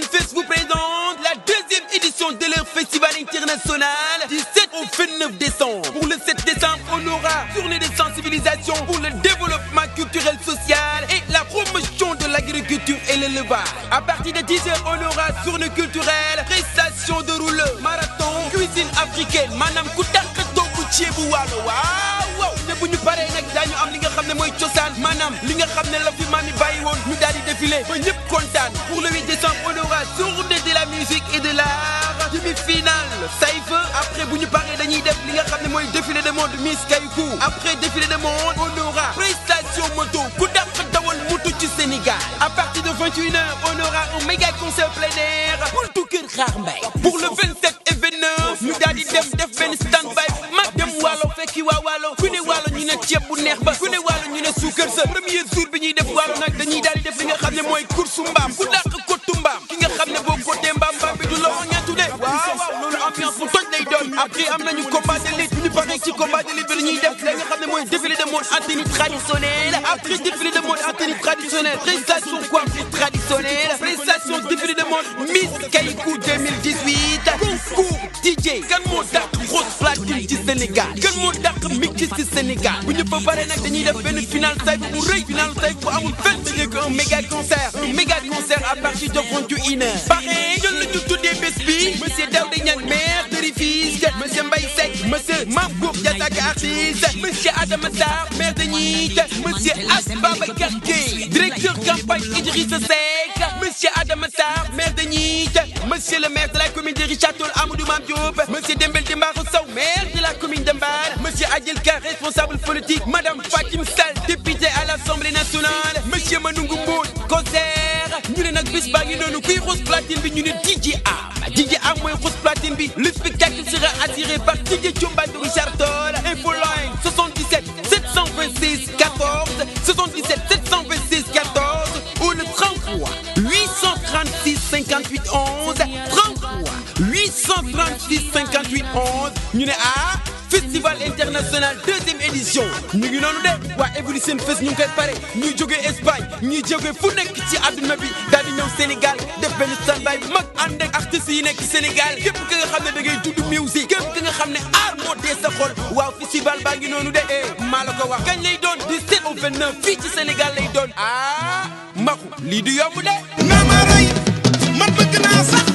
Fest vous présente la deuxième édition de leur festival international du 7 au 29 décembre. Pour le 7 décembre, on aura journée de sensibilisation pour le développement culturel, social et la promotion de l'agriculture et l'élevage. À partir de 10h, on aura journée culturelle, prestation de rouleur, marathon, cuisine africaine, maanaam ku dàq togg ceebu waalo waaw te bu ñu paree nag daañu am li nga xam ne mooy cosaan maanaam li nga xam ne la fi maam yi bàyyi woon ñu daal di défilé ba ñëpp kontaan. Pour le 8 décembre, on aura journée de la musique et de l'art, demi-finale Saïf. Après bu ñu paree dañuy def li nga xam ne mooy défilé de mode Miss Kaykou. Après défilé de mode, on aura prestation moto ku dàq dawal moto ci Sénégal. À partir de 21h, on aura un méga concert plein air buntu kër Xaar Mbay. Pour le 27 et 29, ñu daal di def benn stand-by mag dem Waalo fekki waa Waalo ku ne Waalo ñu ne ceeb bu neex ba ku ne Waalo ñu ne suukar sa. Premier jour bi ñuy def Waalo nag dañuy daal di def li nga xam ne mooy course mbaam ku dàq kottu mbaam ki nga xam ne boo côté mbaam bi du la ñaatu de waaw loolu ambiance bu toj lay doon. Après am nañu combat de lutte bu ñu paree ci combat de lutte bi dañuy def li nga xam ne mooy défilé de mode en tenue traditionnelle. Après défilé de mode en tenue traditionnelle, prestation coiffure traditionnelle, prestation défilé de mode Miss Kaykou 2018, concours DJ kan moo dàq grosse platine ci Sénégal kan moo dàq mix ci Sénégal. Bu ñu fa paree nag dañuy def benn final Saïf bu rëy final Saïf bu amul fenn dañuy ko un méga concert à partir de 21h. Pare jël la ñu tuddee bés bi monsieur Daouda Niang maire de Rufisque, monsieur Mbaye Seck, monsieur Mame Gour Diazaka artiste, monsieur Adama Sarr maire de Niit, monsieur As Babacar Gueye directeur campagne Idrissa Seck, monsieur Adama Sarr maire de Niit, monsieur le maire de la commune de Richard Toll Amadou Mame Diop, monsieur Dembel Dembarou Sow maire de la commune de Mbane, monsieur Adjel Ka responsable politique, madame Fatim Sall députée à l'Assemblée nationale, monsieur Manungu Mbodj concert. Ñu ne nag bis baa ngi noonu kuy rose platine bi ñu ne DJ Am mooy rose platine bi. Le spectacle sera assuré par DJ Thiomba de Richard Toll. Infoline 77 726 14 77 726 14 ou le 33 836 58 11 33 836 58 11. ñu ne Festival international deuxième édition ñu ngi noonu de waa Evolution Fest ñu ngi koy pare ñuy jógee Espagne ñuy jógee fu nekk ci àdduna bi daal di ñëw Sénégal def benn standby bu mag ànd ak artistes yi nekk Sénégal képp ka nga xam ne da ngay tudd musique képp ka nga xam ne art moo dee sa xol waaw festival baa ngi noonu de maa la ko wax kañ lay doon du 7 au 29 fii ci Sénégal lay doon Maxu lii du yomb de. naa ma rey man bëgg naa sax